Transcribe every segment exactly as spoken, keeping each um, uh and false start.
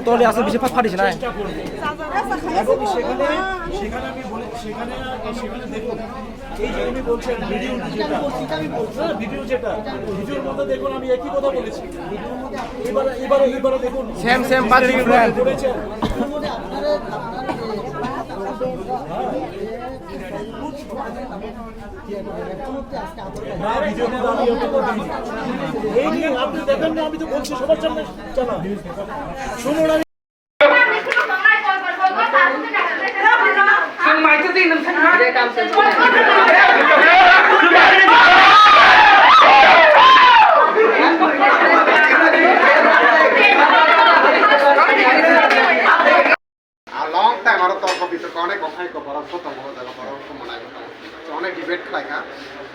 তলে আসলে বেশি ফা-, ফাটিস না। এবং সেখানে, সেখানে আমি বলে, সেখানে, সেখানে দেখুন, এই যে উনি বলছেন ভিডিও যেটা, হ্যাঁ, ভিডিও যেটা, ভিডিওর মধ্যে দেখুন আমি একই কথা বলেছি। এবারে, এবারে, এবারে দেখুন। সেম, সেম, পাঁচ সেকেন্ড, ফ্রেন্ড। করেছেন। না, ভিডিওতে দাঁড়িয়ে আপনি তো দেখেন। এই যে আপনি দেখেন না, আমি তো বলছি সবার সামনে চালা। শুনুন আমি আর লং টাইম আরো তর্ক বিতর্ক অনেক কথাই কো বড় কত বড় জায়গা বড় কত মনে হয় তো অনেক ডিবেট খাইখা।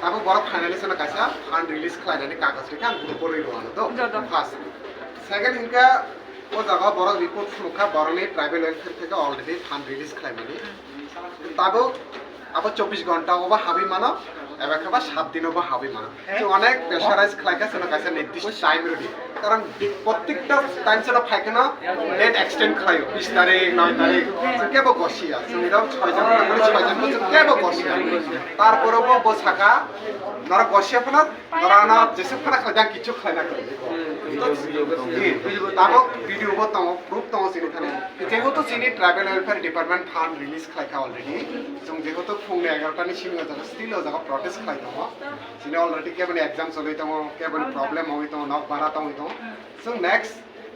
তারপর বড় ফাইনালি সে কাছে ফান্ড রিলিজ খাইনি কাগজ রেখে আমি গ্রুপ করে রওনা তো ফার্স্ট সেকেন্ড ইনকা ও জায়গা বড় রিপোর্ট শুনখা বড় নেই ট্রাইবেল ওয়েলফেয়ার থেকে অলরেডি ফান্ড রিলিজ খাইমানি তারপর আবার চব্বিশ ঘন্টা ওবা হাবি মানো এবার খাবার সাত দিন ওবা হাবি মানো তো অনেক প্রেশারাইজ খাইখা সে কাছে নির্দিষ্ট টাইম রেডি কারণ প্রত্যেকটা টাইম সেটা থাকে না ডেট এক্সটেন্ড খাইও বিশ তারিখ নয় তারিখ কেবল বসিয়া তুমি এটাও ছয় জন করে ছয় জন বসে কেবল বসিয়া তারপরে ও বসাকা ধরো বসিয়া ফেলা ধরো না যেসব ফেলা খাই যান কিছু খাই না খাই তো ই, তারপর ভিডিও বর্তমান প্রুফ তো চিনি থানে যেহেতু চিনি tribal welfare department fund release খাইখা অলরেডি এবং যেহেতু ফোন এগারোটা নিয়ে সিনিয়র যারা স্টিল ও যারা প্রটেস্ট খাই তো চিনি অলরেডি কেবল এক্সাম চলে তো কেবল প্রবলেম হইতো নক বাড়াতে হইতো So next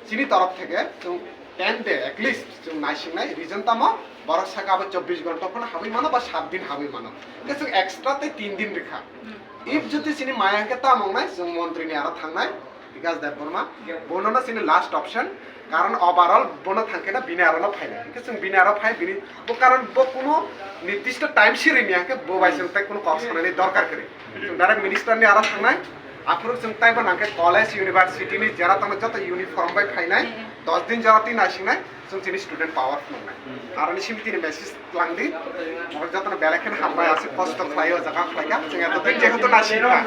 chini torop theke chwng ten day at least chwng naisingnai reason tamo borok saka abo chobbish ghonta phano habwi mano ba sat din habwi mano. Hwnkhe chwng extra tei tin din rikha. If jodi chini maya hwnkhe tamo wngnai chwng montri ni aro thangnai Bikash Debbarma bono no chini last option. Karon overall bono thangkhe na bini aro no phainai. Hwnkhe chwng bini aro phai bini bo karon bo kuno nirdisto time siri miya hwnkhe bo bai chwng tei kuno kok sanani dorkar kwrwi. Chwng direct minister ni aro thangnai. Aphuru chwng taibo nangkhe college, university ni jera tamo joto uniform bai phainai, dos din jora twi naisingnai, chwng chini student power phunuknai. Aroni simi tini message twlang di, norok jotono belai kheno hambai aswk kosto khlaio, o jaga khlaikha, chwng eto din jehetu naisingkha,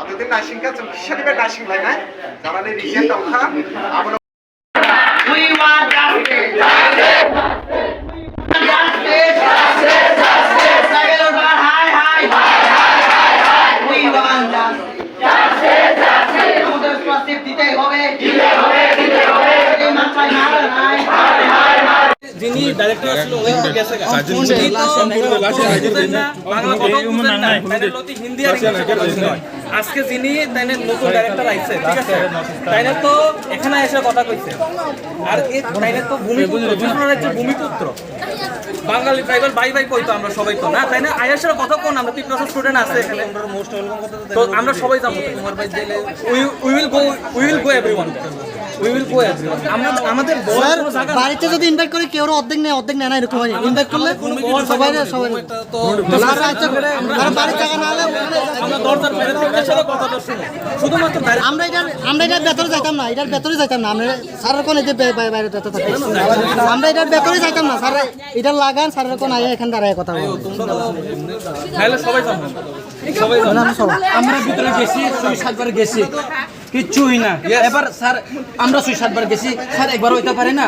ato din naisingkha, chwng kisani bai naisinglainai, jorani reason tongkha, abono We want justice. Justice, justice, justice. Tribal Welfare, হায়, হায়, হায়, হায়, হায়, হায়. We want justice. Justice, justice. আমাদের scholarship দিতেই হবে। দিতে হবে, দিতে হবে। এই মাথায় মারা নাই। যিনি ডাইরেক্টর আছেন, উনি তো গেছে গা। উনি তো বাংলা কথাও বুঝেন না, বাংলা কথাও বুঝেন না, তাহলে হিন্দি আর ইংলিশে কথা শুনতে হয়। আজকে যিনি তাইনের নতুন ডাইরেক্টর আইছে, ঠিক আছে? তাইনের তো এখানে এসে কথা কইছে। আর এই তাইনের তো ভূমিপুত্র, ত্রিপুরা রাজ্যের ভূমিপুত্র। বাঙালি ট্রাইবাল ভাই ভাই কইতো আমরা সবাই তো না, তাই না? আয়াসের কথা কোন? আমরা তিপ্রাসা স্টুডেন্ট আছে এখানে। তো আমরা সবাই যাবো। We, we will go, we will go everyone. We will go everyone. আমরা, আমাদের বলার স্যার, কোনো জায়গা নেই। বাড়িতে যদি ইনভাইট করি কেউ অর্ধেক নেয়, অর্ধেক নেয় না, এরকম হয়। ইনভাইট করলে কোনো বলার সবাই জায়গা নেই। সবাই তো না, স্যার, আচ্ছা, আমরা বাড়ির জায়গা না হলে ওখানে আমরা দরজার বাইরে থেকে এসে কথাটা শুনি। শুধুমাত্র বাইরে আমরা এটা, আমরা এটার ভেতরে যাইতাম না, এটার ভেতরে যাইতাম না। আমরা স্যারের কোন এই যে বে-, বে-, বাইরে যত থাকে। আমরা এটার ভেতরে যাইতাম না, স্যার এটা লাগান, স্যারের কোন আগে এখানে দাঁড়ায় কথা বলবো। তাহলে সবাই যাবো। সবাই যাবো। আমরা সবাই। আমরা ভিতরে গেছি, ছয় সাতবার গেছি, কিচ্ছুই না। এবার স্যার, আমরা ছয় সাতবার গেছি, স্যার একবার হইতে পারে না।